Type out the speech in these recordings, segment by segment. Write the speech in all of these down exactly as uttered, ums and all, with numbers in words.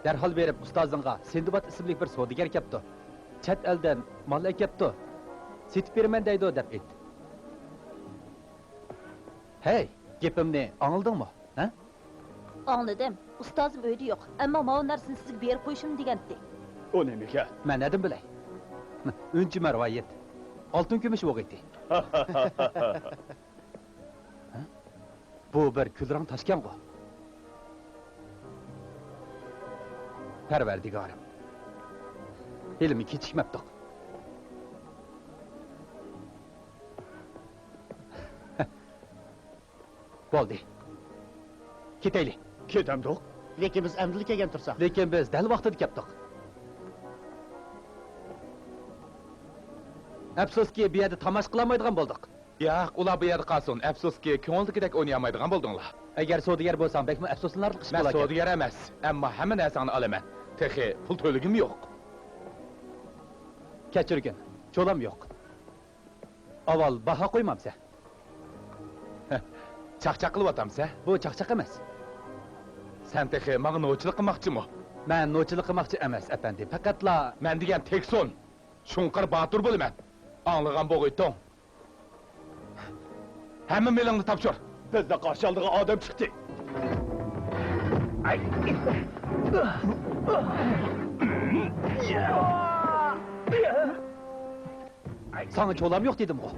دەرھال بېرىپ ئۇستازىڭغا سىندباد ئىسىملىك بىر سودىگەر كەپتۇ. چەت ئەلدىن مال ئەكەپتۇ. سېتىپ بېرىمەن دەيدۇ دەپ ئېيت. ھەي، گېپىمنى ئاڭلىدىڭمۇ؟ ھە؟ ئاڭلىدىم. ئۇستازىم ئۆيدە يوق. ئەمما ماۋۇ نەرسىنى سىزگە بېرىپ قويۇشۇمنى دېگەنتى. ئۇ نېمىكەن؟ مەن نەدىن بىلەي؟ ئۈنچە مەرۋايىت. ئالتۇن كۈمۈش بوغىيتى. ھە؟ بۇ بىر كۈلرەڭ تاشكەنغۇ. پەرۋەردىگارىم، ھېلىمۇ كېچىكمەپتۇق. بولدى. كېتەيلى. كېتەمدۇق؟ لېكىن بىز ئەمدىلا كەلگەن تۇرساق. لېكىن بىز دەل ۋاقتىدا كەپتۇق. ئەپسۇسكى، بۇ يەردە تاماشا قىلالمايدىغان بولدۇق. ياق، ئۇلار بۇ يەردە قالسۇن. ئەپسۇسكى، كۆڭۈلدىكىدەك ئوينىيالمايدىغان بولدۇڭلار. ئەگەر سودىگەر بولساڭ، بەكمۇ ئەپسۇسلىنارلىق ئىش بولاركەن. مەن سودىگەر ئەمەس، ئەمما ھەممە نەرسەڭنى ئالىمەن. تېخى پۇل تۆلىگۈم يوق. كەچۈرگىن، چولام يوق. ئاۋۋال باھا قويمامسەن؟ چاقچاق قىلىۋاتامسەن؟ بۇ چاقچاق ئەمەس. سەن تېخى ماڭا نوچىلىق قىلماقچىمۇ؟ مەن نوچىلىق قىلماقچى ئەمەس، ئەپەندى. پەقەتلا مەن دېگەن تېكسون، شۇڭقار باتۇر بولىمەن. ئاڭلىغان بوغۇيتتۇڭ؟ ھەممە مېلىڭنى تاپشۇر. بىزنى قارشى ئالىدىغان ئادەم چىقتى. ساڭا چولام يوق دېدىمغۇ.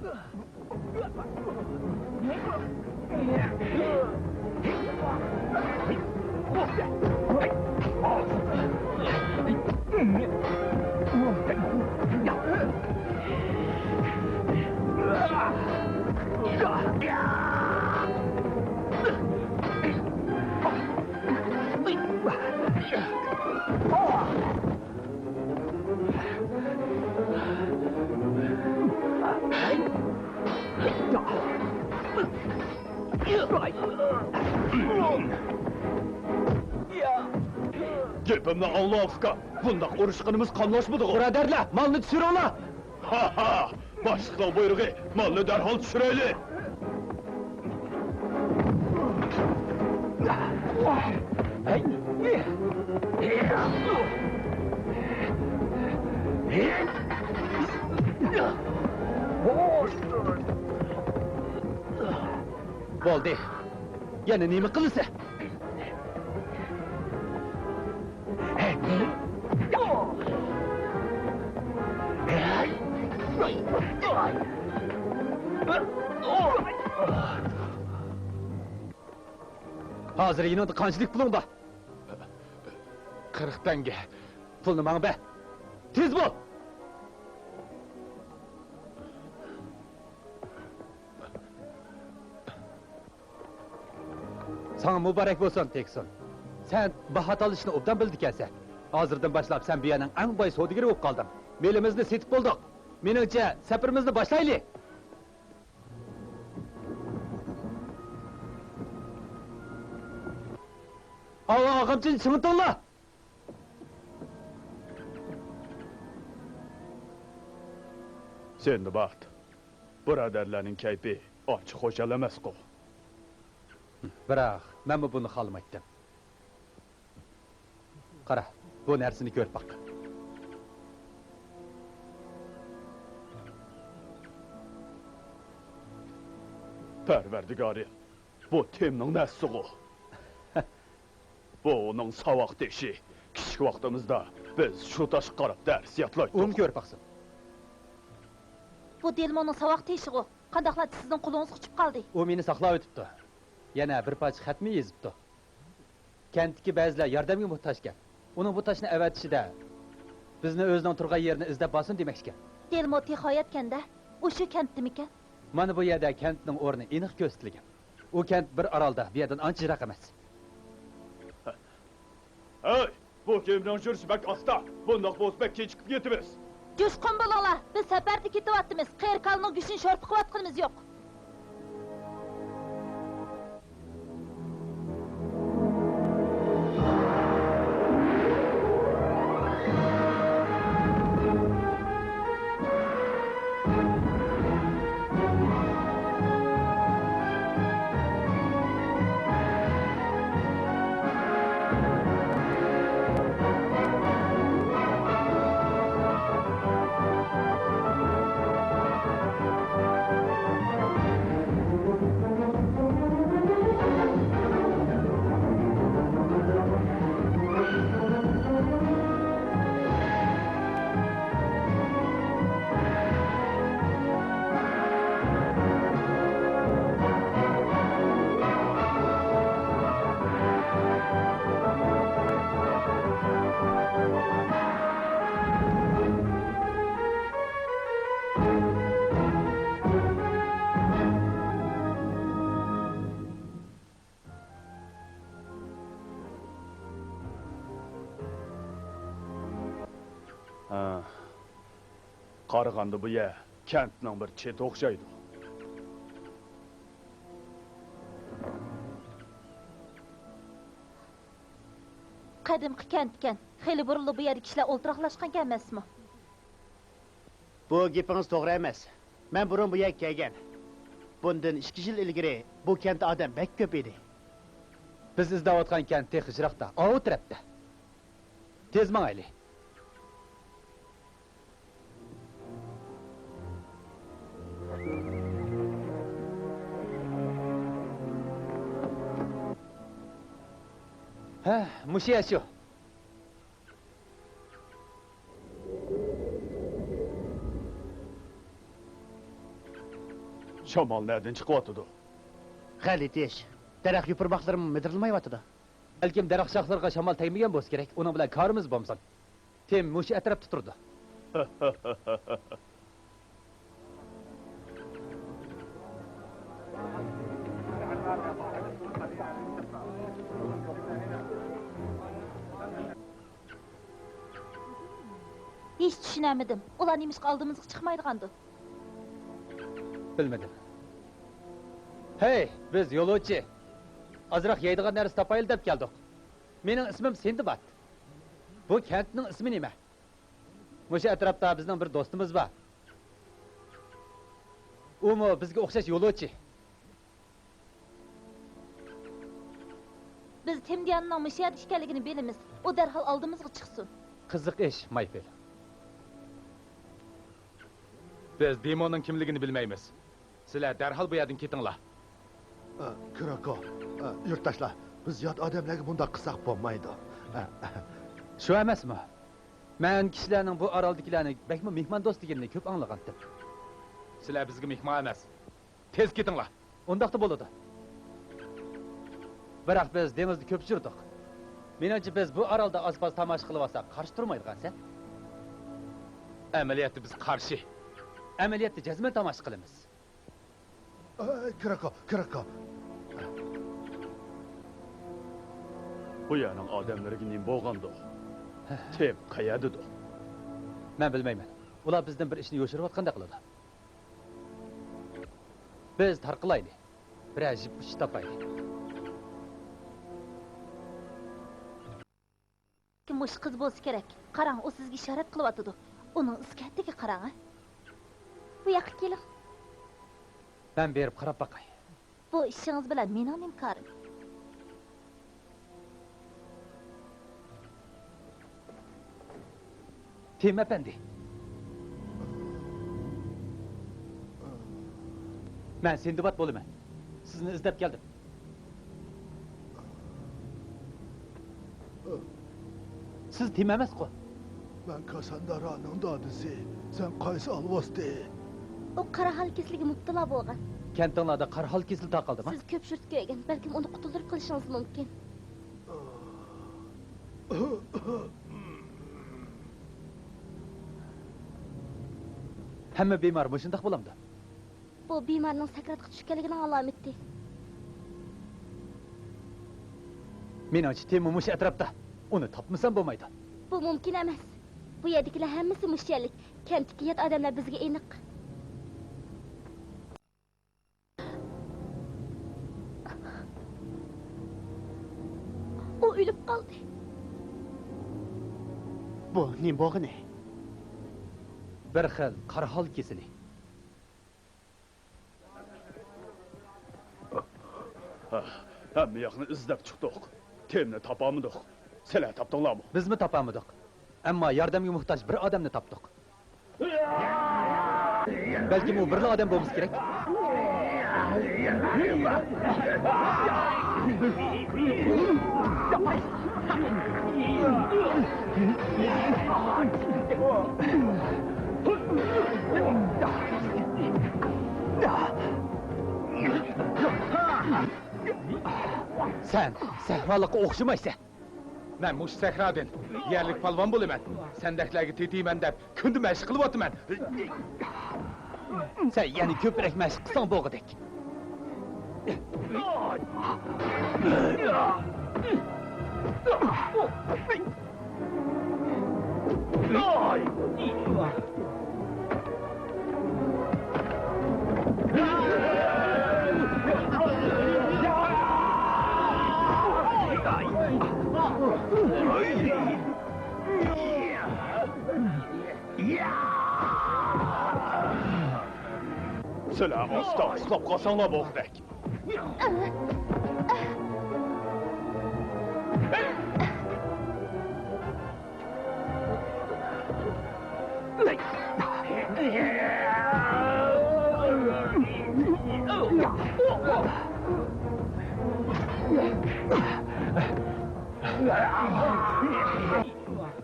گېپىمنى ئاڭلا، ئۇكا. بۇنداق ئۇرۇشقىنىمىز قاملاشمىدىغۇ. بۇرادەرلەر، مالنى چۈشۈرۈڭلار! ھا-ھا! باشلىقنىڭ بۇيرۇقى، مالنى دەرھال چۈشۈرەيلى! بولدى. يەنە نېمە قىلىسەن؟ ھازىر يېنىڭدا قانچىلىك پۇلۇڭ بار؟ قىرىق تەڭگە. پۇلنى ماڭا بەر. تېز بول! ساڭا مۇبارەك بولسۇن، تېكسون. سەن باھا تاللىشنى ئوبدان بىلىدىكەنسەن. ھازىردىن باشلاپ سەن بۇ يەرنىڭ ئەڭ باي سودىگىرى بولۇپ قالدىڭ. مېلىمىزنى سېتىپ بولدۇق. مېنىڭچە، سەپىرىمىزنى باشلايلى. ئاۋۇ ئاغامچىنى چىڭىتىڭلار! سىندباد، بۇرادەرلەرنىڭ كەيپى ئانچە خۇشال ئەمەسقۇ. بىراق، مەنمۇ بۇنى خالىمايتتىم. قارا، بۇ نەرسىنى كۆرۈپ باق. پەرۋەردىگارىم، بۇ تېمنىڭ نەرسىغۇ؟ بۇ ئۇنىڭ ساۋاق تېشى. كىچىك ۋاقتىمىزدا بىز شۇ تاشقا قاراپ دەرس يادلايتتۇق. ئۇمۇ كۆرۈپ باقسۇن. بۇ دېلمونىڭ ساۋاق تېشىغۇ. قانداقلارچە سىزنىڭ قولىڭىزغا ئۇچۇپ قالدى؟ ئۇ مېنى ساقلاۋېتىپتۇ. يەنە بىر پارچە خەتمۇ يېزىپتۇ. كەنتتىكى بەزىلەر ياردەمگە موھتاجكەن. ئۇنىڭ بۇ تاشنى ئەۋەتىشىدە بىزنى ئۆزىنىڭ تۇرغان يېرىنى ئىزدەپ بارسۇن دېمەكچىكەن. دېلمو تېخى ھاياتكەن-دە، ئۇ شۇ كەنتتىمىكەن؟ مانا بۇ يەردە كەنتنىڭ ئورنى ئېنىق كۆرسىتىلگەن. ئۇ كەنت بىر ئارالدا، بۇ يەردىن ئانچە يىراق ئەمەس. ھەي، بۇ كېمىنىڭ يۈرۈشى بەك ئاستا. بۇنداق بولسا بەك كېچىكىپ كېتىمىز. جۇشقۇن بولۇڭلار، بىز سەپەردە كېتىۋاتىمىز. قېرى كالىنىڭ گۆشىنى شورپا قىلىۋاتقىنىمىز يوق. ھە. قارىغاندا بۇ يەر كەنتنىڭ بىر چېتى ئوخشايدۇ. قەدىمكى كەنتكەن. خېلى بۇرۇنلا بۇ يەردە كىشىلەر ئولتۇراقلاشقانكەن ئەمەسمۇ؟ بۇ گېپىڭىز توغرا ئەمەس. مەن بۇرۇن بۇ يەرگە كەلگەن. بۇندىن ئىككى يىل ئىلگىرى بۇ كەنتتە ئادەم بەك كۆپ ئىدى. بىز ئىزدەۋاتقان كەنت تېخى يىراقتا، ئاۋۇ تەرەپتە. تېز ماڭايلى. ھە، مۇشۇ يەر شۇ. شامال نەدىن چىقىۋاتىدۇ؟ غەلىتە ئىش. دەرەخ يوپۇرماقلىرىمۇ مىدىرلىمايۋاتىدۇ. بەلكىم دەرەخ شاخلىرىغا شامال تەگمىگەن بولسا كېرەك، ئۇنىڭ بىلەن كارىمىز بولمىسۇن. تېم مۇشۇ ئەتراپتا تۇرىدۇ. ھېچ چۈشىنەلمىدىم. ئۇلار نېمىشقا ئالدىمىزغا چىقمايدىغاندۇ؟ بىلمىدىم. ھەي، بىز يولۇچى. ئازراق يەيدىغان نەرسە تاپايلى دەپ كەلدۇق. مېنىڭ ئىسمىم سىندباد. بۇ كەنتنىڭ ئىسمى نېمە؟ مۇشۇ ئەتراپتا بىزنىڭ بىر دوستىمىز بار. ئۇمۇ بىزگە ئوخشاش يولۇچى. بىز تىم دىيانىنىڭ مۇشۇ يەردە ئىكەنلىكىنى بىلىمىز. ئۇ دەرھال ئالدىمىزغا چىقسۇن. قىزىق ئىش، مايفىل. بىز دېموننىڭ كىملىكىنى بىلمەيمىز. سىلەر دەرھال بۇ يەردىن كېتىڭلار. ئە، كروكو، ئە، يۇرتداشلار، بىز يات ئادەملەرگە بۇنداق قىلساق بولمايدۇ. ئە، شۇ ئەمەسمۇ؟ مەن كىشىلەرنىڭ بۇ ئارالدىكىلەرنى بەكمۇ مېھماندوست دېگىنىنى كۆپ ئاڭلىغانتىم. سىلەر بىزگە مېھمان ئەمەس. تېز كېتىڭلار. ئۇنداقتا بولىدۇ. بىراق بىز دېڭىزدا كۆپ يۈردۇق. مېنىڭچە، بىز بۇ ئارالدا ئاز-پاز تاماشا قىلىۋالساق، قارشى تۇرمايدىغانسەن. ئەمەلىيەتتە بىز قارشى. ئەمەلىيەتتە جەزمەن تاماشا قىلىمىز. ئەي، كروكو، كروكو. بۇ يەرنىڭ ئادەملىرىگە نېمە بولغاندۇ؟ تېم قەيەردىدۇ؟ مەن بىلمەيمەن. ئۇلار بىزدىن بىر ئىشنى يوشۇرۇۋاتقاندەك قىلىدۇ. بىز تارقىلايلى. بىرەر جىپ ئۇچۇش تاپايلى. مۇشۇ قىز بولسا كېرەك. قاراڭ، ئۇ سىزگە ئىشارەت قىلىۋاتىدۇ. ئۇنىڭ ئىز كەتتىگە قاراڭ، ھە؟ بۇ ياققا كېلىڭ. مەن بېرىپ قاراپ باقاي. بۇ ئىشىڭىز بىلەن مېنىڭ نېمە كارىم؟ تېم ئەپەندى. مەن سىندباد بولىمەن. سىزنى ئىزدەپ كەلدىم. سىز تېم ئەمەسقۇ؟ مەن كاسساندرانىڭ دادىسى. سەن قايسى ئالۋاستى؟ ئۇ قارا ھال كېسىلىگە مۇپتىلا بولغان. كەنتىڭلاردا قارا ھال كېسىلى تارقالدىمۇ؟ سىز كۆپ يۇرت كۆرگەن، بەلكىم ئۇنى قۇتۇلدۇرۇپ قېلىشىڭىز مۇمكىن. ھەممە بىمار مۇشۇنداق بولامدۇ؟ بۇ بىمارنىڭ سەكراتقا چۈشكەنلىكىنىڭ ئالامىتى. مېنىڭچە، تېممۇ مۇشۇ ئەتراپتا. ئۇنى تاپمىسام بولمايدۇ. بۇ مۇمكىن ئەمەس. بۇ يەردىكىلەر ھەممىسى مۇشۇ يەرلىك. كەنتتىكى يات ئادەملەر بىزگە ئېنىق. ئۇ ئۆلۈپ قالدى. بۇ نېمە بولغىنى؟ بىر خىل قارا ھال كېسىلى. ھەممە ياقنى ئىزدەپ چىقتۇق. تېمنى تاپالمىدۇق. سىلەر تاپتىڭلارمۇ؟ بىزمۇ تاپالمىدۇق. ئەمما ياردەمگە موھتاج بىر ئادەمنى تاپتۇق. بەلكىم ئۇ بىرلا ئادەم بولمىسا كېرەك. سەن سەھرالىققا ئوخشىمايسەن. مەن مۇشۇ سەھرادىن يەرلىك پالۋان بولىمەن. سەندەكلەرگە تېتىيمەن دەپ كۈندە مەشىق قىلىۋاتىمەن. سەن يەنە كۆپرەك مەشىق قىلساڭ بولغۇدەك. سىلەر ئاستا ئۇخلاپ قالساڭلار بولغۇدەك.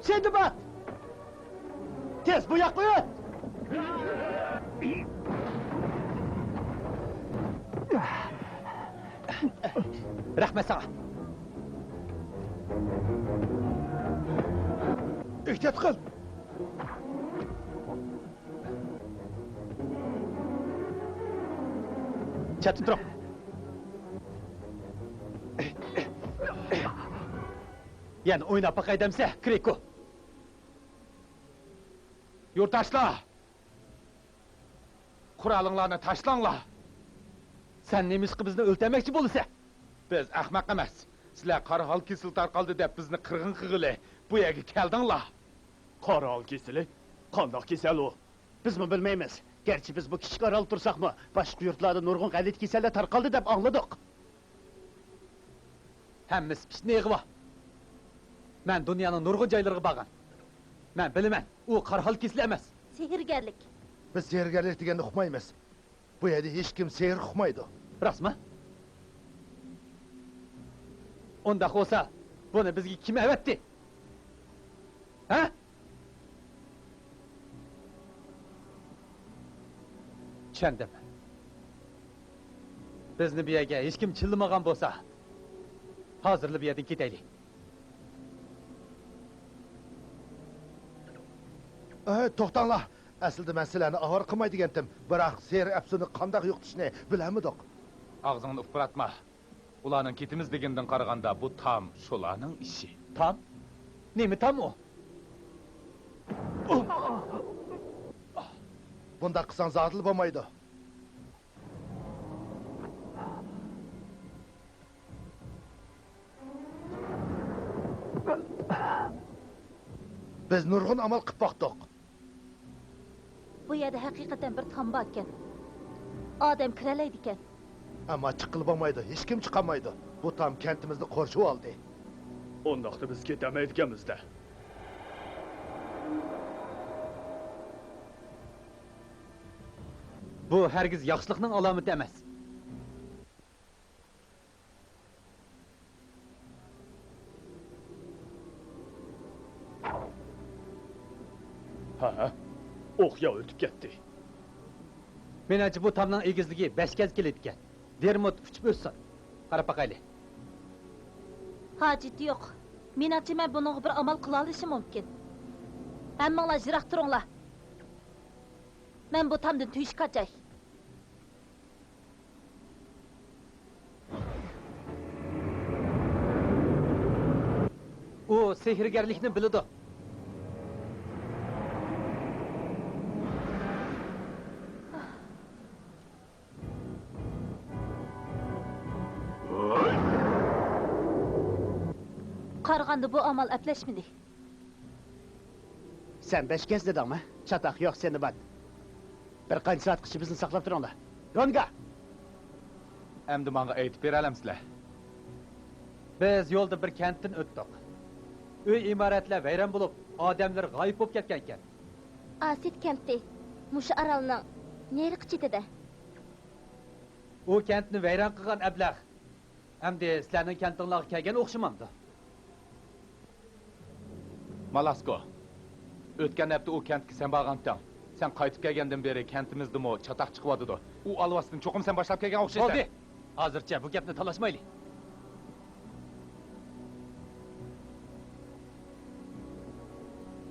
سىندباد! تېز بۇ ياققا ئۆت! رەھمەت ساڭا. ئېھتىيات قىل! چەتتە تۇرۇڭ. يەنە ئويناپ باقاي دەمسە، كرىكو. يۇرتداشلار! قورالىڭلارنى تاشلاڭلار! سەن نېمىشقا بىزنى ئۆلتۈرمەكچى بولىسەن؟ بىز ئەخمەق ئەمەس. سىلەر قارا ھال كېسىلى تارقالدى دەپ بىزنى قىرغىن قىلغىلى بۇ يەرگە كەلدىڭلار. قارا ھال كېسىلى؟ قانداق كېسەل ئۇ؟ بىزمۇ بىلمەيمىز. گەرچە بىز بۇ كىچىك ئارالدا تۇرساقمۇ، باشقا يۇرتلاردا نۇرغۇن غەلىتە كېسەللەر تارقالدى دەپ ئاڭلىدۇق. ھەممىسى پىتنە ئىغۋا. مەن دۇنيانىڭ نۇرغۇن جايلىرىغا بارغان. مەن بىلىمەن، ئۇ قارا ھال كېسىلى ئەمەس. سېھىرگەرلىك. بىز سېھىرگەرلىك دېگەننى ئۇقمايمىز. بۇ يەردە ھېچكىم سېھىر ئۇقمايدۇ. راستمۇ؟ ئۇنداق بولسا، بۇنى بىزگە كىم ئەۋەتتى؟ ھە؟ چۈشەندىم. بىزنى بۇ يەرگە ھېچكىم چىللىمىغان بولسا، ھازىرلا بۇ يەردىن كېتەيلى. ئەي، توختاڭلار! ئەسلىدە مەن سىلەرنى ئاۋارە قىلماي دېگەنتىم، بىراق سېھىر ئەپسۇنى قانداق يوقىتىشنى بىلەلمىدۇق. ئاغزىڭنى ئۇپراتما. ئۇلارنىڭ كېتىمىز دېگىنىدىن قارىغاندا، بۇ تام شۇلارنىڭ ئىشى. تام؟ نېمە تام ئۇ؟ بۇنداق قىلساڭ زادىلا بولمايدۇ. بىز نۇرغۇن ئامال قىلىپ باقتۇق. بۇ يەردە ھەقىقەتەن بىر تام باركەن. ئادەم كىرەلەيدىكەن. ئەمما چىققىلى بولمايدۇ، ھېچكىم چىقالمايدۇ. بۇ تام كەنتىمىزنى قورشىۋالدى. ئۇنداقتا بىز كېتەلمەيدىكەنمىز-دە. بۇ ھەرگىز ياخشىلىقنىڭ ئالامىتى ئەمەس. ھە، ئوقيا ئۆتۈپ كەتتى. مېنىڭچە، بۇ تامنىڭ ئېگىزلىكى بەش گەز كېلىدىكەن. دېرموت ئۇچۇپ ئۆتسۇن. قاراپ باقايلى. ھاجىتى يوق. مېنىڭچە، مەن بۇنىڭغا بىر ئامال قىلالىشىم مۇمكىن. ھەممىڭلار يىراق تۇرۇڭلار. مەن بۇ تامدىن تۆشۈك ئاچاي. ئۇ سېھىرگەرلىكنى بىلىدۇ. قارىغاندا بۇ ئامال ئەپلەشمىدى. سەن بەش گەز دېدىڭمۇ؟ چاتاق يوق، سىندباد. بىر قانچە سائەتكىچە بىزنى ساقلاپ تۇرۇڭلار. رونگا! ئەمدى ماڭا ئېيتىپ بېرەلەمسىلەر؟ بىز يولدا بىر كەنتتىن ئۆتتۇق. ئۆي ئىمارەتلەر ۋەيران بولۇپ، ئادەملىرى غايىب بولۇپ كەتكەنىكەن. ئاسىد كەنتى مۇشۇ ئارالنىڭ نېرىقى چېتىدە. ئۇ كەنتنى ۋەيران قىلغان ئەبلەخ ئەمدى سىلەرنىڭ كەنتىڭلارغا كەلگەن ئوخشىمامدۇ؟ مالاسكو، ئۆتكەن ھەپتە ئۇ كەنتكە سەن بارغانتىڭ. سەن قايتىپ كەلگەندىن بېرى كەنتىمىزدىمۇ چاتاق چىقىۋاتىدۇ. ئۇ ئالۋاستىنى چوقۇم سەن باشلاپ كەلگەن ئوخشايسەن. بولدى! ھازىرچە بۇ گەپنى تالاشمايلى.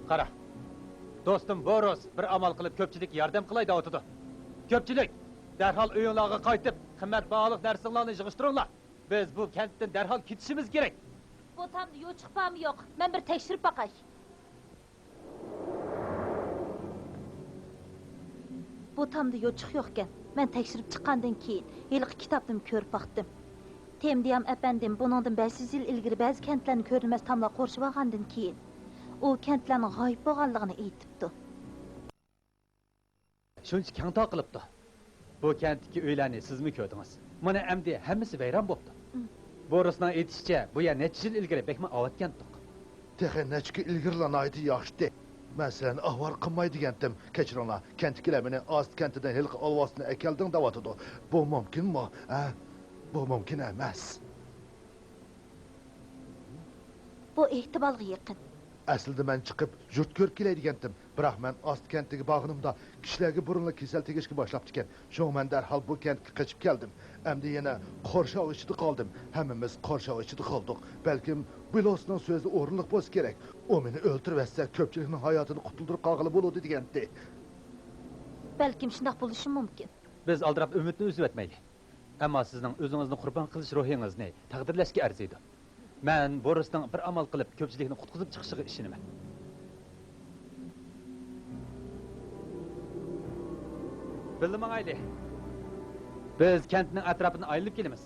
قارا، دوستۇم بوروس بىر ئامال قىلىپ كۆپچىلىككە ياردەم قىلاي دەۋاتىدۇ. كۆپچىلىك، دەرھال ئۆيۈڭلارغا قايتىپ، قىممەت باھالىق نەرسىڭلارنى يىغىشتۇرۇڭلار. بىز بۇ كەنتتىن دەرھال كېتىشىمىز كېرەك. بۇ تامدا يوچۇق بارمۇ يوق؟ مەن بىر تەكشۈرۈپ باقاي. بۇ تامدا يوچۇق يوقكەن. مەن تەكشۈرۈپ چىققاندىن كېيىن ھېلىقى كىتابتىمۇ كۆرۈپ باقتىم. تېمدىيام ئەپەندىم بۇنىڭدىن بەش يۈز يىل ئىلگىرى بەزى كەنتلەرنى كۆرۈنمەس تاملار قورشىۋالغاندىن كېيىن، ئۇ كەنتلەرنىڭ غايىب بولغانلىقىنى ئېيتىپتۇ. شۇنچە كەڭ تارقىلىپتۇ. بۇ كەنتتىكى ئۆيلەرنى سىزمۇ كۆردىڭىز. مانا ئەمدى ھەممىسى ۋەيران بوپتۇ. بۇ رۇسنىڭ ئېيتىشىچە، بۇ يەر نەچچە يىل ئىلگىرى بەكمۇ ئاۋات كەنتتۇق. تېخى نەچچە كۈن ئىلگىرىلا ناھايىتى ياخشىتى. مەن سىلەرنى ئاۋارە قىلماي دېگەنتىم. كەچۈرۈڭلار، كەنتتىكىلەر مېنى ئاستى كەنتىدىن ھېلىقى ئالۋاستىنى ئەكەلدىڭ دەۋاتىدۇ. بۇ مۇمكىنمۇ؟ ھە؟ بۇ مۇمكىن ئەمەس. بۇ ئېھتىمالغا يېقىن. ئەسلىدە مەن چىقىپ يۇرت كۆرۈپ كېلەي دېگەنتىم. بىراق مەن ئاستى كەنتىگە بارغىنىمدا، كىشىلەرگە بۇرۇنلا كېسەل تېگىشكە باشلاپتىكەن. شۇڭا مەن دەرھال بۇ كەنتكە قېچىپ كەلدىم. ئەمدى يەنە قورشاۋ ئىچىدە قالدىم. ھەممىمىز قورشاۋ ئىچىدە قالدۇق. بەلكىم بىلوسنىڭ سۆزى ئورۇنلۇق بولسا كېرەك. ئۇ مېنى ئۆلتۈرۈۋەتسە، كۆپچىلىكنىڭ ھاياتىنى قۇتۇلدۇرۇپ قالغىلى بولىدۇ دېگەنتى. بەلكىم شۇنداق بولۇشى مۇمكىن. بىز ئالدىراپ ئۈمىدنى ئۈزۈۋەتمەيلى. ئەمما سىزنىڭ ئۆزىڭىزنى قۇربان قىلىش روھىڭىزنى تەقدىرلەشكە ئەرزىيدۇ. مەن بورىسنىڭ بىر ئامال قىلىپ كۆپچىلىكنى قۇتقۇزۇپ چىقىشىغا ئىشىنىمەن. بىللە ماڭايلى. بىز كەنتنىڭ ئەتراپىنى ئايلىنىپ كېلىمىز.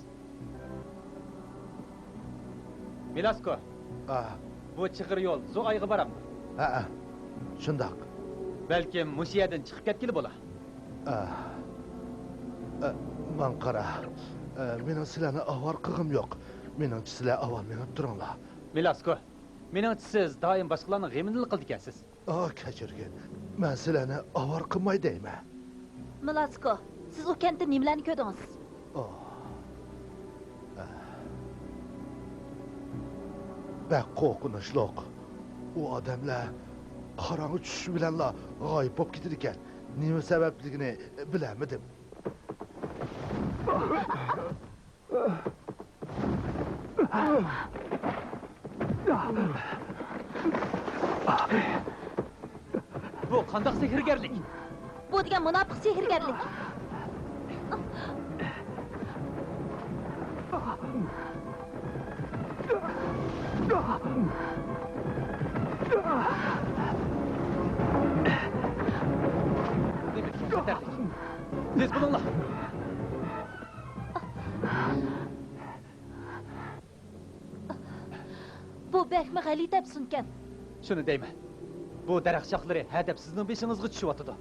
مىلاسكو. ئا. بۇ چىغىر يول زوئايغا بارامدۇ؟ ھەئە، شۇنداق. بەلكىم مۇشۇ يەردىن چىقىپ كەتكىلى بولا. ئا. ئا، ماڭا قارا. ئا، مېنىڭ سىلەرنى ئاۋارە قىلغۇم يوق. مېنىڭچە سىلەر ئاۋارە مېڭىپ تۇرۇڭلار. مىلاسكو، مېنىڭچە سىز دائىم باشقىلارنىڭ غېمىنىلا قىلىدىكەنسىز. ئا، كەچۈرگىن. مەن سىلەرنى ئاۋارە قىلماي دەيمەن. مىلاسكو، سىز ئۇ كەنتتە نېمىلەرنى كۆردىڭىز؟ ئا. ئا. بەك قورقۇنچلۇق. ئۇ ئادەملەر قاراڭغۇ چۈشۈشى بىلەنلا غايىب بولۇپ كېتىدىكەن. نېمە سەۋەبلىكىنى بىلەلمىدىم. بۇ قانداق سېھىرگەرلىك؟ بۇ دېگەن مۇناپىق سېھىرگەرلىك. بۇ نېمە دېگەن خەتەرلىك؟ تېز بولۇڭلار! بۇ بەكمۇ غەلىتە ئەپسۇنكەن. شۇنى دەيمەن. بۇ دەرەخ شاخلىرى ھەدەپ سىزنىڭ بېشىڭىزغا چۈشۈۋاتىدۇ.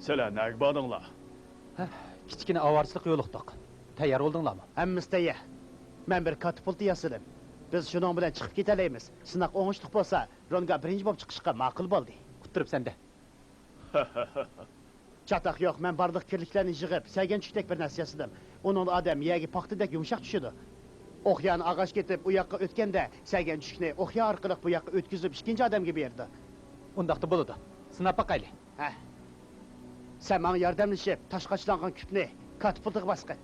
سىلەر نەگە باردىڭلار؟ ھە، كىچىككىنە ئاۋارىچىلىققا يولۇقتۇق. تەييار بولدۇڭلارمۇ؟ ھەممىسى تەييار. مەن بىر كاتاپۇلتا ياسىدىم. بىز شۇنىڭ بىلەن چىقىپ كېتەلەيمىز. سىناق ئوڭۇشلۇق بولسا، رونگا بىرىنچى بولۇپ چىقىشقا ماقۇل بولدى. ئۇتتۇرۇپسەن-دە. چاتاق يوق، مەن بارلىق كىرلىكلەرنى يىغىپ، سەگەنچۈكتەك بىر نەرسە ياسىدىم. ئۇنىڭدا ئادەم يەرگە پاختىدەك يۇمشاق چۈشىدۇ. ئوقيانى ئاغاچ كېتىپ، ئۇ ياققا ئۆتكەندە، سەگەنچۈكنى ئوقيا ئارقىلىق بۇ ياققا ئۆتكۈزۈپ، ئىككىنچى ئادەمگە بېرىدۇ. ئۇنداقتا بولىدۇ. سىناپ باقايلى. ھە. سەن ماڭا ياردەملىشىپ، تاشقا قاچىلانغان كۈپنى كاتاپۇلتىغا باسقىن.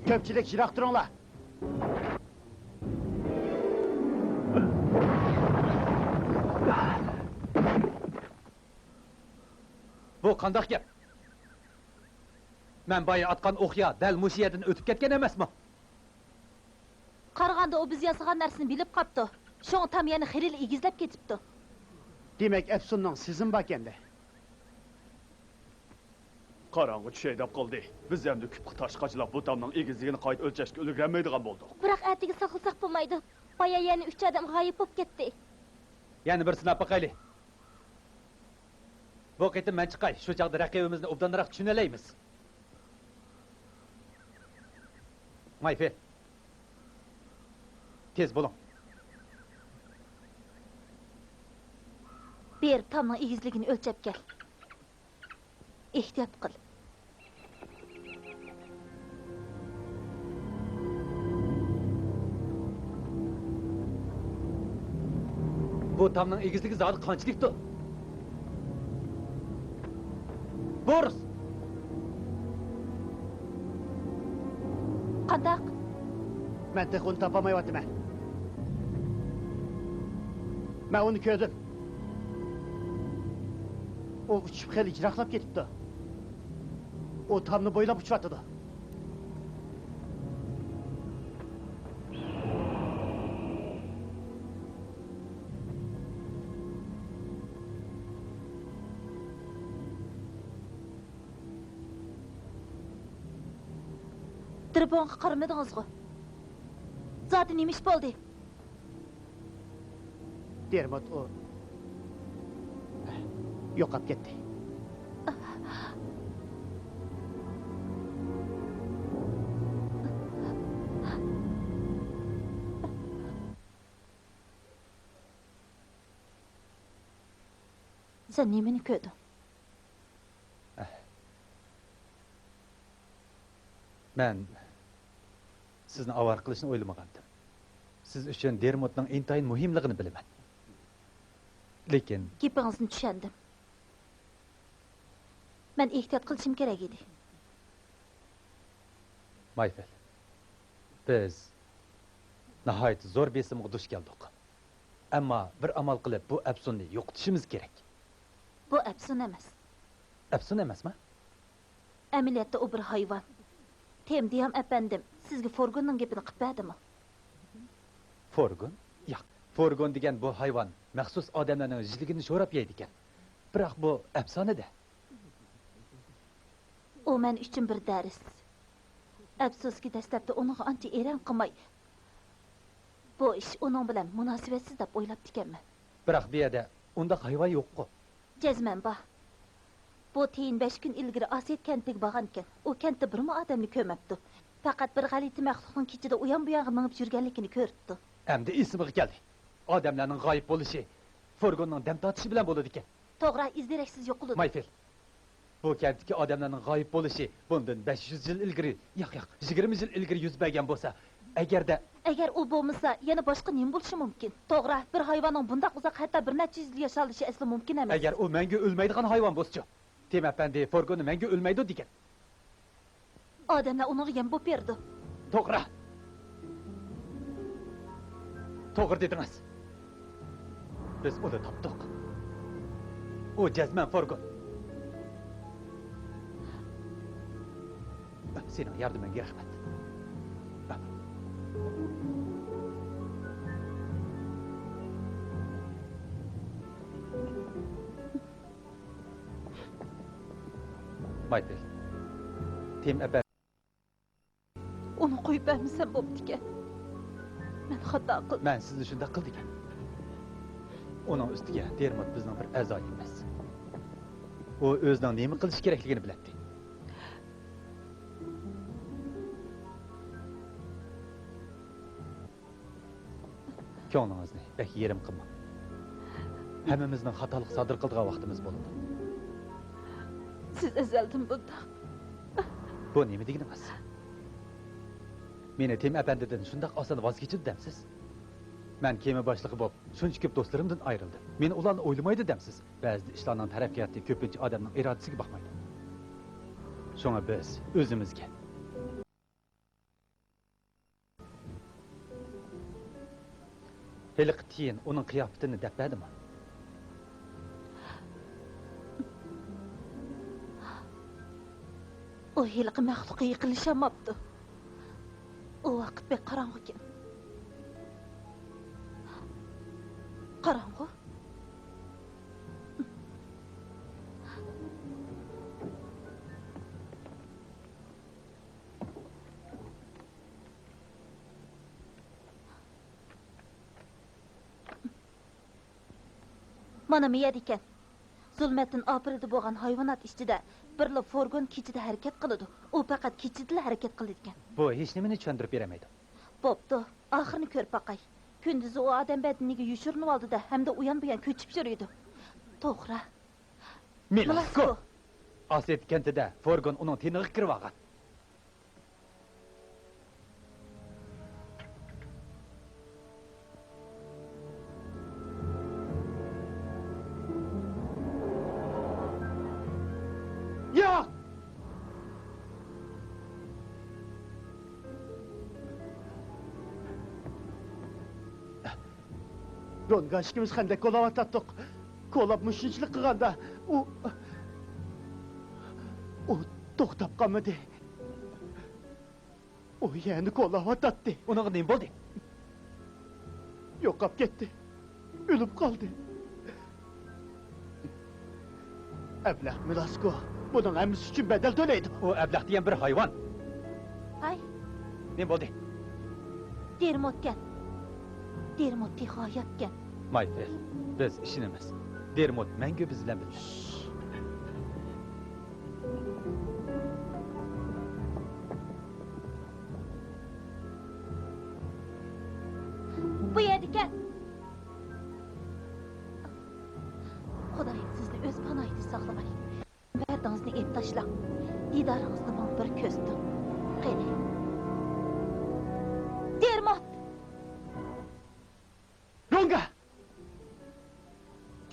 كۆپچىلىك، يىراق تۇرۇڭلار. بۇ قانداق گەپ؟ مەن بايا ئاتقان ئوقيا دەل مۇشۇ يەردىن ئۆتۈپ كەتكەن ئەمەسمۇ؟ قارىغاندا ئۇ بىز ياسىغان نەرسىنى بىلىپ قاپتۇ. شۇڭا تام يەنە خېلىلا ئېگىزلەپ كېتىپتۇ. دېمەك، ئەپسۇننىڭ سېزىمى باركەن-دە. قاراڭغۇ چۈشەي دەپ قالدى. بىز ئەمدى كۈپكە تاش قاچىلاپ، بۇ تامنىڭ ئېگىزلىكىنى قايتا ئۆلچەشكە ئۈلگۈرەلمەيدىغان بولدۇق. بىراق ئەتىگە ساقلىساق بولمايدۇ. بايا يەنە ئۈچ ئادەم غايىب بولۇپ كەتتى. يەنە بىر سىناپ باقايلى. بۇ قېتىم مەن چىقاي، شۇ چاغدا رەقىبىمىزنى ئوبدانراق چۈشىنەلەيمىز. مايفې، تېز بولۇڭ. بېرىپ تامنىڭ ئېگىزلىكىنى ئۆلچەپ كەل. ئېھتىيات قىل. بۇ تامنىڭ ئېگىزلىكى زادى قانچىلىكتۇ؟ بورس! قانداق؟ مەن تېخى ئۇنى تاپالمايۋاتىمەن. مەن ئۇنى كۆردۈم. ئۇ ئۇچۇپ خېلى يىراقلاپ كېتىپتۇ. ئۇ تامنى بويلاپ ئۇچۇۋاتىدۇ. تېلېفونغا قارىمىدىڭىزغۇ؟ زادى نېمە ئىش بولدى؟ دېرموت ئۇ يوقاپ كەتتى. سەن نېمىنى كۆردۈڭ؟ مەن سىزنى ئاۋارە قىلىشنى ئويلىمىغانىدىم. سىز ئۈچۈن دېرموتنىڭ ئىنتايىن مۇھىملىقىنى بىلىمەن. لېكىن گېپىڭىزنى چۈشەندىم. مەن ئېھتىيات قىلىشىم كېرەك ئىدى. مايفېل، بىز ناھايىتى زور بېسىمغا دۇچ كەلدۇق. ئەمما بىر ئامال قىلىپ بۇ ئەپسۇننى يوقىتىشىمىز كېرەك. بۇ ئەپسۇن ئەمەس. ئەپسۇن ئەمەسما؟ ئەمەلىيەتتە ئۇ بىر ھايۋان. تېمدىيام ئەپەندىم سىزگە فورگوننىڭ گېپىنى قىپ بەردىمۇ؟ فورگون؟ ياق، فورگون دېگەن بۇ ھايۋان مەخسۇس ئادەملەرنىڭ ژىلىگىنى شوراپ يەيدىكەن. بىراق بۇ ئەپسانە-دە. ئۇ مەن ئۈچۈن بىر دەرس. ئەپسۇسكى، دەسلەپتە ئۇنىڭغا ئانچە ئېرەن قىلماي، بۇ ئىش ئۇنىڭ بىلەن مۇناسىۋەتسىز دەپ ئويلاپتىكەنمەن. بىراق بۇ يەردە ئۇنداق ھايۋان يوققۇ. جەزمەن بار. بۇ تېيىن بەش كۈن ئىلگىرى ئاسىيەت كەنتىگە بارغانىكەن. ئۇ كەنتتە بىرمۇ ئادەمنى كۆرمەپتۇ. پەقەت بىر غەلىتە مەخلۇقنىڭ كېچىدە ئۇيان-بۇيانغا مېڭىپ يۈرگەنلىكىنى كۆرۈپتۇ. ئەمدى ئېسىمگە كەلدى. ئادەملەرنىڭ غايىب بولۇشى فورگوننىڭ دەم تارتىشى بىلەن بولىدىكەن. توغرا، ئىز-دېرەكسىز يوقىلىدۇ. مايفېل، بۇ كەنتتىكى ئادەملەرنىڭ غايىب بولۇشى بۇندىن بەش يۈز يىل ئىلگىرى، ياق، ياق، يىگىرمە يىل ئىلگىرى يۈز بەرگەن بولسا، ئەگەردە ئەگەر ئۇ بولمىسا، يەنە باشقا نېمە بولۇشى مۇمكىن؟ توغرا، بىر ھايۋاننىڭ بۇنداق ئۇزاق، ھەتتا بىر نەچچە يۈز يىل ياشالىشى ئەسلى مۇمكىن ئەمەس. ئەگەر ئۇ مەڭگۈ ئۆلمەيدىغان ھايۋان بولسىچۇ؟ تېم ئەپەندى فورگوننى مەڭگۈ ئۆلمەيدۇ دېگەن. ئادەملەر ئۇنىڭغا يەم بولۇپ بېرىدۇ. توغرا. توغرا دېدىڭىز. بىز ئۇنى تاپتۇق. ئۇ جەزمەن فورگون. سېنىڭ ياردىمىڭگە رەھمەت. مايفېل، تېم ئەپەندى. ئۇنى قويۇپ بەرمىسەم بوپتىكەن. مەن خاتا قىلدىم. مەن سىزنى شۇنداق قىل دېگەن. ئۇنىڭ ئۈستىگە دېرموت بىزنىڭ بىر ئەزايىمىز. ئۇ ئۆزىنىڭ نېمە قىلىشى كېرەكلىكىنى بىلەتتى. كۆڭلىڭىزنى بەك يېرىم قىلماڭ. ھەممىمىزنىڭ خاتالىق سادىر قىلىدىغان ۋاقتىمىز بولىدۇ. سىز ئەزەلدىن بۇنداق. بۇ نېمە دېگىنىڭىز؟ مېنى تېم ئەپەندىدىن شۇنداق ئاسان ۋاز كېچىدۇ دەمسىز؟ مەن كېمە باشلىقى بولۇپ، شۇنچە كۆپ دوستلىرىمدىن ئايرىلدىم. مېنى ئۇلارلا ئويلىمايدۇ دەمسىز؟ بەزىدە ئىشلارنىڭ تەرەققىياتى كۆپىنچە ئادەمنىڭ ئىرادىسىگە باقمايدۇ. شۇڭا بىز ئۆزىمىزگە ھېلىقى تىيىن ئۇنىڭ قىياپىتىنى دەپ بەردىمۇ؟ ئۇ ھېلىقى مەخلۇققا يېقىنلىشالماپتۇ. ئۇ ۋاقىت بەك قاراڭغۇكەن. قاراڭغۇ. مانا مۇ يەردىكەن. زۇلمەتتىن ئاپىرىدە بولغان ھايۋانات ئىچىدە بىرلا فورگون كېچىدە ھەرىكەت قىلىدۇ. ئۇ پەقەت كېچىدىلا ھەرىكەت قىلىدىكەن. بۇ ھېچنېمىنى چۈشەندۈرۈپ بېرەلمەيدۇ. بوپتۇ، ئاخىرىنى كۆرۈپ باقاي. كۈندۈزى ئۇ ئادەم بەدىنىگە يوشۇرۇنۇۋالىدۇ-دە، ھەمدە ئۇيان-بۇيان كۆچۈپ يۈرىدۇ. توغرا. مىلاسكو! مىلاسكو! ئاسىيەت كەنتىدە فورگون ئۇنىڭ تېنىغا كىرىۋالغان. ياق! رونگان ئىككىمىز خەندەك كولاۋاتاتتۇق. كولاپ مۇشۇنچىلىك قىلغاندا، ئۇ، ئۇ توختاپ قالمىدى. ئۇ يەنە كولاۋاتاتتى. ئۇنىڭغا نېمە بولدى؟ يوقاپ كەتتى. ئۆلۈپ قالدى. ئەبلەخ مىلاسكو بۇنىڭ ھەممىسى ئۈچۈن بەدەل تۆلەيدۇ. ئۇ ئەبلەخ دېگەن بىر ھايۋان. ھاي، نېمە بولدى؟ دېرموتكەن. دېرموت تېخى ھاياتكەن. مايفېل، بىز ئىشىنىمىز. دېرموت مەڭگۈ بىز بىلەن بىللە. بۇ يەردىكەن. خۇدايىم سىزنى ئۆز پاناھىدا ساقلىغاي. بەردىڭىزنى ئېلىپ تاشلاڭ. دىدارىڭىزنى ماڭا بىر كۆرسىتىڭ. قېنى. دېرموت! رونگا!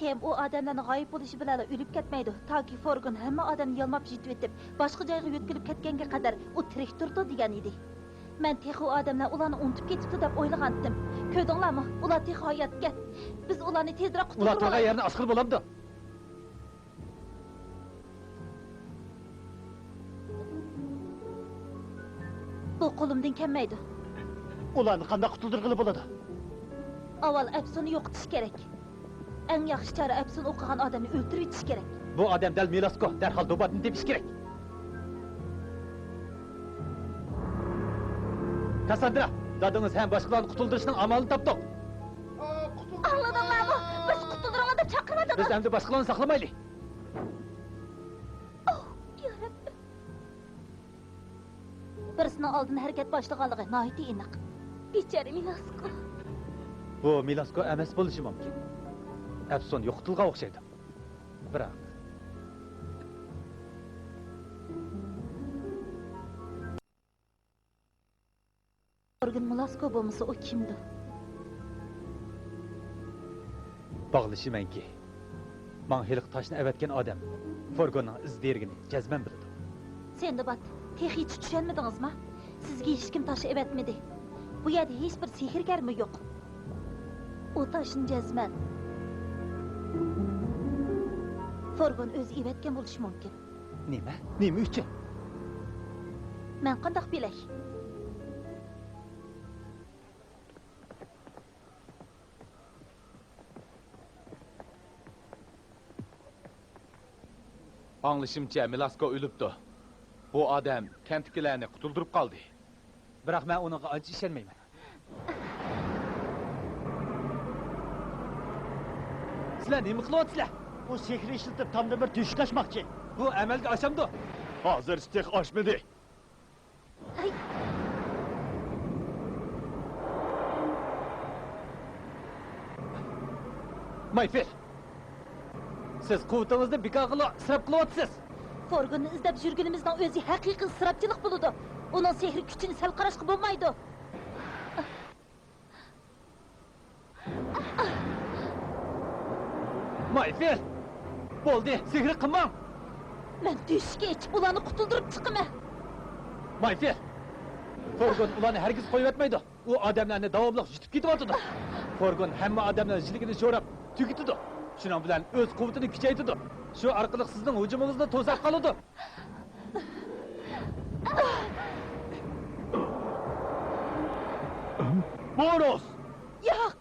تېم ئۇ ئادەملەرنىڭ غايىب بولۇشى بىلەنلا ئۆلۈپ كەتمەيدۇ، تاكى فورگون ھەممە ئادەمنى يالماپ يېتىۋېتىپ، باشقا جايغا يۆتكىلىپ كەتكەنگە قەدەر ئۇ تىرىك تۇرىدۇ دېگەن ئىدى. مەن تېخى ئۇ ئادەملەر ئۇلارنى ئۇنتۇپ كېتىپتۇ دەپ ئويلىغانتىم. كۆردۈڭلارمۇ؟ ئۇلار تېخى ھاياتكەن. بىز ئۇلارنى تېزرەك ئۇلار تۇرغان قۇتۇلدۇرۇۋالايلى. يەرنى ئاشقىلى بولامدۇ؟ بۇ قولۇمدىن كەلمەيدۇ. ئۇلارنى قانداق قۇتۇلدۇرغىلى بولىدۇ؟ ئاۋۋال ئەپسۇنى يوقىتىش كېرەك. ئەڭ ياخشى چارە ئەپسۇن ئوقۇغان ئادەمنى ئۆلتۈرۈۋېتىش كېرەك. بۇ ئادەم دەل مىلاسكو، دەرھال دوباتنى تېپىش كېرەك. كاسساندرا، دادىڭىز ھەم باشقىلارنى قۇتۇلدۇرۇشنىڭ ئامالىنى تاپتۇق. ئاڭلىدىڭلارمۇ؟ بىز قۇتۇلدۇرۇڭلار دەپ چاقىرىۋاتىدۇ. بىز ئەمدى باشقىلارنى ساقلىمايلى. ئوھ، يا رەببىم. بىرسىنىڭ ئالدىن ھەرىكەت باشلىغانلىقى ناھايىتى ئېنىق. بىچارە مىلاسكو. بۇ مىلاسكو ئەمەس بولۇشى مۇمكىن. ئەپسۇن يوقىتىلغان ئوخشايدۇ. بىراق. ئورگىن مىلاسكو بولمىسا، ئۇ كىمدۇ؟ باغلىشى مەنكى، ماڭا ھېلىقى تاشنى ئەۋەتكەن ئادەم فورگوننىڭ ئىز دېرىكىنى جەزمەن بىلىدۇ. سىندباد، تېخىچە چۈشەنمىدىڭىزما؟ سىزگە ھېچكىم تاش ئەۋەتمىدى. بۇ يەردە ھېچبىر سېھىرگەرمۇ يوق. ئۇ تاشنى جەزمەن فورگون ئۆزى ئېۋەتكەن بولۇشى مۇمكىن. نېمە؟ نېمە ئۈچۈن؟ مەن قانداق بىلەي؟ ئاڭلىشىمچە، مىلاسكو ئۆلۈپتۇ. بۇ ئادەم كەنتتىكىلەرنى قۇتۇلدۇرۇپ قالدى. بىراق مەن ئۇنىڭغا ئانچە ئىشەنمەيمەن. سىلەر نېمە قىلىۋاتىسىلەر؟ ئۇ سېھىر ئىشلىتىپ تامدىن بىر تۆشۈك ئاچماقچى. بۇ ئەمەلگە ئاشامدۇ؟ ھازىرچە تېخى ئاشمىدى. مايفېل، سىز قۇۋۋىتىڭىزنى بىكارغىلا ئىسراپ قىلىۋاتىسىز. فورگوننى ئىزدەپ يۈرگىنىمىزنىڭ ئۆزى ھەقىقىي ئىسراپچىلىق بولىدۇ. ئۇنىڭ سېھرىي كۈچىنى سەل قاراشقا بولمايدۇ. مايفېل! بولدى، سېھىر قىلماڭ! مەن تۆشۈكنى ئېچىپ، ئۇلارنى قۇتۇلدۇرۇپ چىقىمەن. مايفېل! فورگون ئۇلارنى ھەرگىز قويۇۋەتمەيدۇ. ئۇ ئادەملەرنى داۋاملىق يۇتۇپ كېتىۋاتىدۇ. فورگون ھەممە ئادەملەر يىلىكىنى شوراپ تۈگىتىدۇ. شۇنىڭ بىلەن ئۆز قۇۋۋىتىنى كۈچەيتىدۇ. شۇ ئارقىلىق سىزنىڭ ھۇجۇمىڭىزنى توساپ قالىدۇ. بوروس! ياق!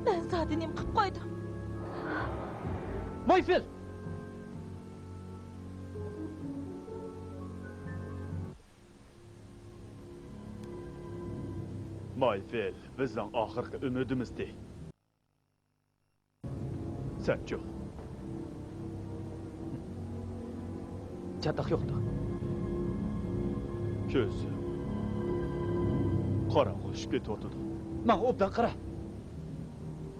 مەن زادى نېمە قىلىپ قويدۇم؟ مايفېل! مايفېل، بىزنىڭ ئاخىرقى ئۈمىدىمىزدى. سەنچۇ؟ چاتاق يوقتۇ. كۆز قاراڭغۇلىشىپ كېتىۋاتىدۇ. ماڭا ئوبدان قارا.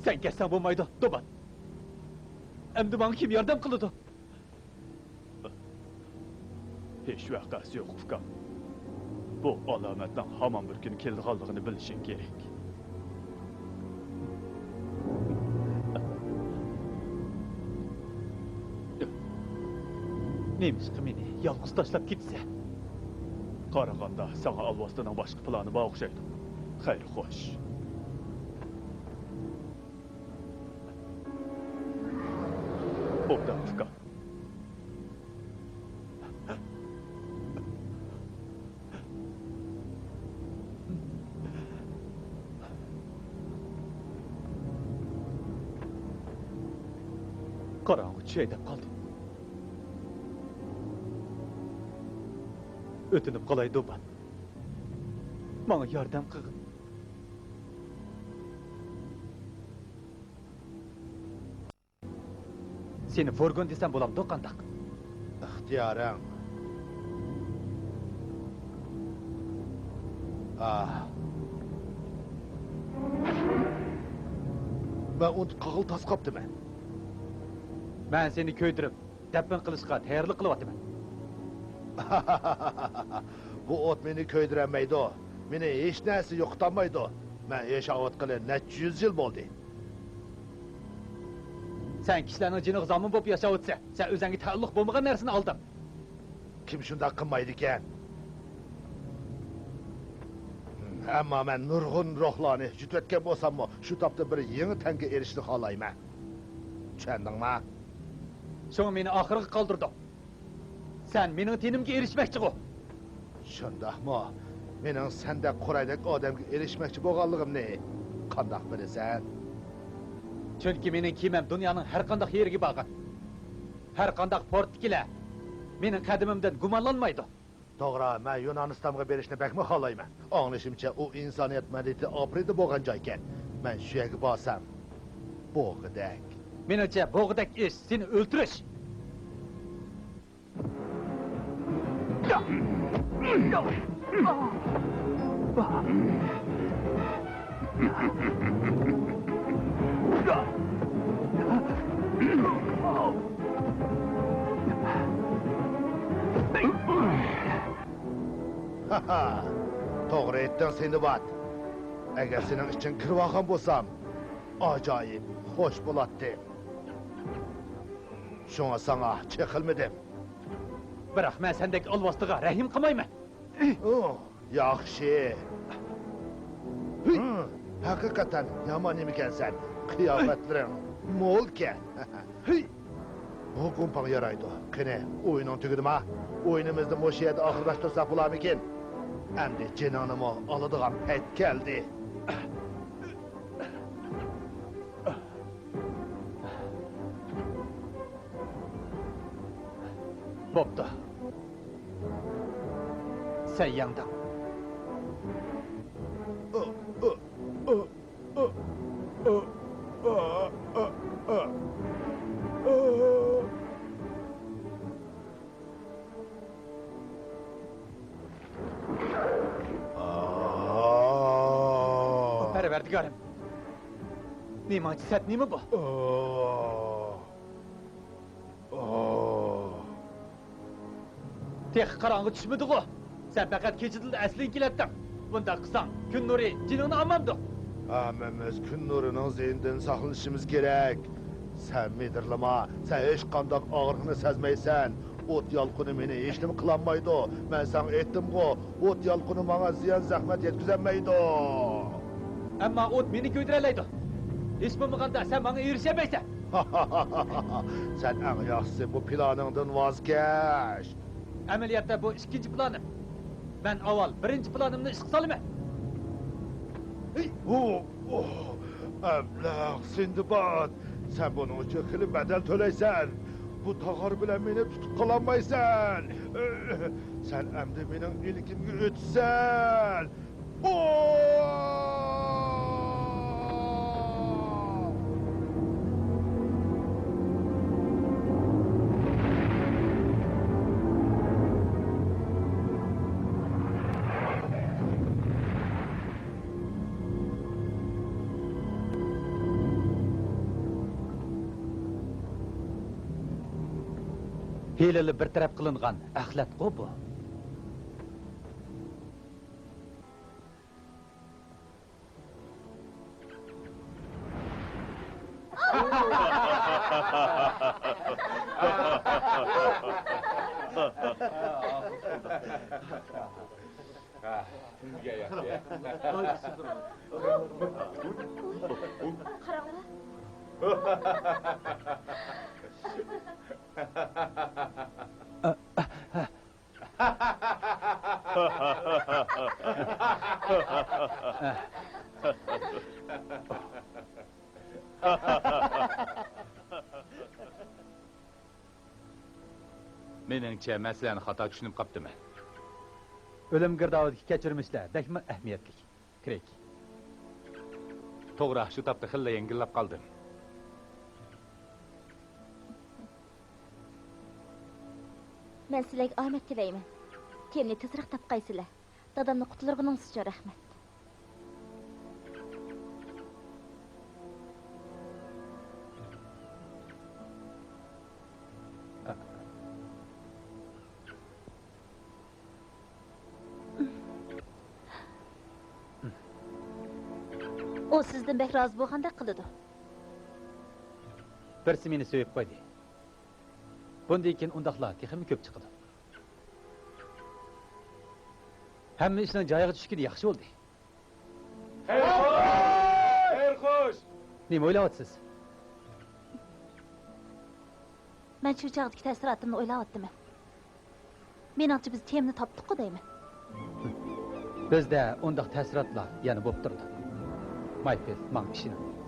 سەن كەتسەڭ بولمايدۇ، دوبات. ئەمدى ماڭا كىم ياردەم قىلىدۇ؟ ھېچ ۋەقەسى يوق، ئۇكام. بۇ ئالامەتنىڭ ھامان بىر كۈنى كېلىدىغانلىقىنى بىلىشىڭ كېرەك. نېمىشقا مېنى يالغۇز تاشلاپ كېتىسەن؟ قارىغاندا، ساڭا ئالۋاستىنىڭ باشقا پىلانى بار ئوخشايدۇ. خەير، خوش. ئوبدان، ئۇكام. قاراڭغۇ چۈشەي دەپ قالدى. ئۆتۈنۈپ قالاي، دوبان. ماڭا ياردەم قىلغىن. سېنى فۇرگون دېسەم بولامدۇ، قانداق؟ ئىختىيارىڭ. ئاھ. مەن ئۇنتۇپ قالغىلى تاس قاپتىمەن. مەن سېنى كۆيدۈرۈپ، دەپنە قىلىشقا تەييارلىق قىلىۋاتىمەن. بۇ ئوت مېنى كۆيدۈرەلمەيدۇ. مېنى ھېچ نەرسە يوقىتالمايدۇ. مەن ياشاۋاتقىلى نەچچە يۈز يىل بولدى. سەن كىشىلەرنىڭ جېنىغا زامىن بولۇپ ياشاۋاتىسەن. سەن ئۆزۈڭگە تەئەللۇق بولمىغان نەرسىنى ئالدىڭ. كىم شۇنداق قىلمايدىكەن؟ ئەمما مەن نۇرغۇن روھلارنى يۇتۇۋەتكەن بولساممۇ، شۇ تاپتا بىر يېڭى تەڭگە ئېرىشىشنى خالايمەن. چۈشەندىڭما؟ شۇڭا مېنى ئاخىرغا قالدۇردۇڭ. سەن مېنىڭ تېنىمگە ئېرىشمەكچىغۇ؟ شۇنداقمۇ؟ مېنىڭ سەندەك قورايدەك ئادەمگە ئېرىشمەكچى بولغانلىقىمنى قانداق بىلىسەن؟ چۈنكى مېنىڭ كېمەم دۇنيانىڭ ھەر قانداق يېرىگە بارغان. ھەر قانداق پورتتىكىلەر مېنىڭ قەدىمىمدىن گۇمانلانمايدۇ. توغرا، مەن يۇنانىستانغا بېرىشنى بەكمۇ خالايمەن. ئاڭلىشىمچە، ئۇ ئىنسانىيەت مەدەنىيىتى ئاپىرىدە بولغان جايكەن. مەن شۇ يەرگە بارسام، بوغىدەك. مېنىڭچە، بوغىدەك ئىش سېنى ئۆلتۈرۈش. ھاھا، توغرا ئېيتتىڭ، سىندباد. ئەگەر سېنىڭ ئىچىڭگە كىرىۋالغان بولسام، ئاجايىپ خوش بولاتتىم. شۇڭا ساڭا چېقىلمىدىم. بىراق مەن سەندەك ئالۋاستىغا رەھىم قىلمايمەن. ئۇھ، ياخشى. ھى! ھە، ھەقىقەتەن يامان نېمىكەنسەن. قىياپەتلىرىڭ مولكەن. ھى! بۇ گۇمپاڭ يارايدۇ. قېنى، ئويۇنۇڭ تۈگىدىما؟ ئويۇنىمىزنى مۇشۇ يەردە ئاخىرلاشتۇرساق بولارمىكىن؟ ئەمدى جېنىڭنىمۇ ئالىدىغان پەيت كەلدى. بوپتۇ. سەن يەڭدىڭ. پەرۋەردىگارىم، نېمانچە سەت نېمە بۇ؟ تېخى قاراڭغۇ چۈشمىدىغۇ؟ سەن پەقەت كېچىدىلا ئەسلىڭگە كېلەتتىڭ. بۇنداق قىلساڭ، كۈن نۇرى جېنىڭنى ئالمامدۇ؟ ھەممىمىز كۈن نۇرىنىڭ زىيىنىدىن ساقلىنىشىمىز كېرەك. سەن مىدىرلىما، سەن ھېچقانداق ئاغرىقنى سەزمەيسەن. ئوت يالقۇنى مېنى ھېچنېمە قىلالمايدۇ. مەن ساڭا ئېيتتىمغۇ، ئوت يالقۇنى ماڭا زىيان-زەخمەت يەتكۈزەلمەيدۇ. ئەمما ئوت مېنى كۆيدۈرەلەيدۇ. ھېچ بولمىغاندا سەن ماڭا ئېرىشەلمەيسەن. سەن ئەڭ ياخشىسى بۇ پىلانىڭدىن ۋاز كەچ. ئەمەلىيەتتە بۇ ئىككىنچى پىلانىم. مەن ئاۋۋال بىرىنچى پىلانىمنى ئىشقا سالىمەن. ئۇ، ئۇ، ئەبلەخ سىندباد، سەن بۇنىڭ ئۈچۈن خېلى بەدەل تۆلەيسەن. بۇ تاغار بىلەن مېنى تۇتۇپ قالالمايسەن. سەن ئەمدى مېنىڭ ئىلكىمگە ئۆتىسەن. ھېلىلا بىر تەرەپ قىلىنغان ئەخلەتقۇ بۇ. قاراڭلار. مېنىڭچە، مەن سىلەرنى خاتا چۈشىنىپ قاپتىمەن. ئۆلۈم گىردابىدىكى كەچۈرمىشلەر بەكمۇ ئەھمىيەتلىك، كرېيگ. توغرا، شۇ تاپتا خېلىلا يەڭگىللەپ قالدىم. مەن سىلەرگە ئامەت تىلەيمەن. تېمنى تېزرەك تاپقايسىلەر. دادامنى قۇتۇلدۇرغىنىڭىز ئۈچۈن رەھمەت. ئۇ سىزدىن بەك رازى بولغاندەك قىلىدۇ. بىرسى مېنى سۆيۈپ قويدى. بۇندىن كېيىن ئۇنداقلار تېخىمۇ كۆپ چىقىدۇ. ھەممە ئىشنىڭ جايىغا چۈشكىنى ياخشى بولدى. خەير خوش! خەير خوش! نېمە ئويلاۋاتىسىز؟ مەن شۇ چاغدىكى تەسىراتىمنى ئويلاۋاتىمەن. مېنىڭچە، بىز تېمىنى تاپتۇققۇ دەيمەن. بىزدە ئۇنداق تەسىراتلار يەنە بولۇپ تۇرىدۇ. مايكل، ماڭا ئىشىنىڭ.